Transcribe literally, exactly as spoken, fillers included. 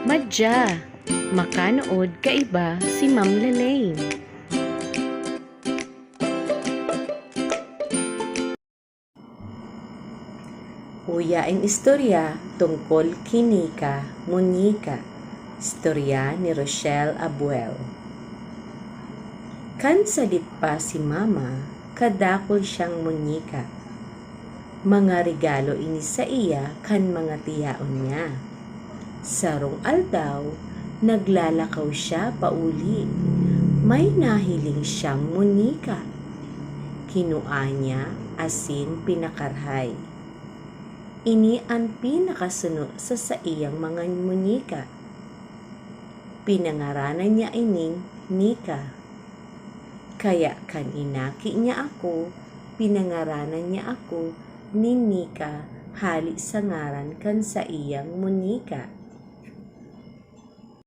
Madya! Makanood kaiba si Ma'am Lelaine. Uya in istorya tungkol ki Nika, muñika. Istorya ni Rochelle Abuel. Kan sadit pa si Mama, kadakul siyang muñika. Mga regalo ini saiya kan mga tiyaon niya. Sarong aldaw, naglalakaw siya pauli. May nahiling siyang muñika. Kinua niya asin pinakarhay. Ini an pinakasuno sa saiyang mga muñika. Pinangaranan niya ining Nika. Kaya kan inaki niya ako, pinangaranan niya ako nin Nika hali sa ngaran kan saiyang muñika.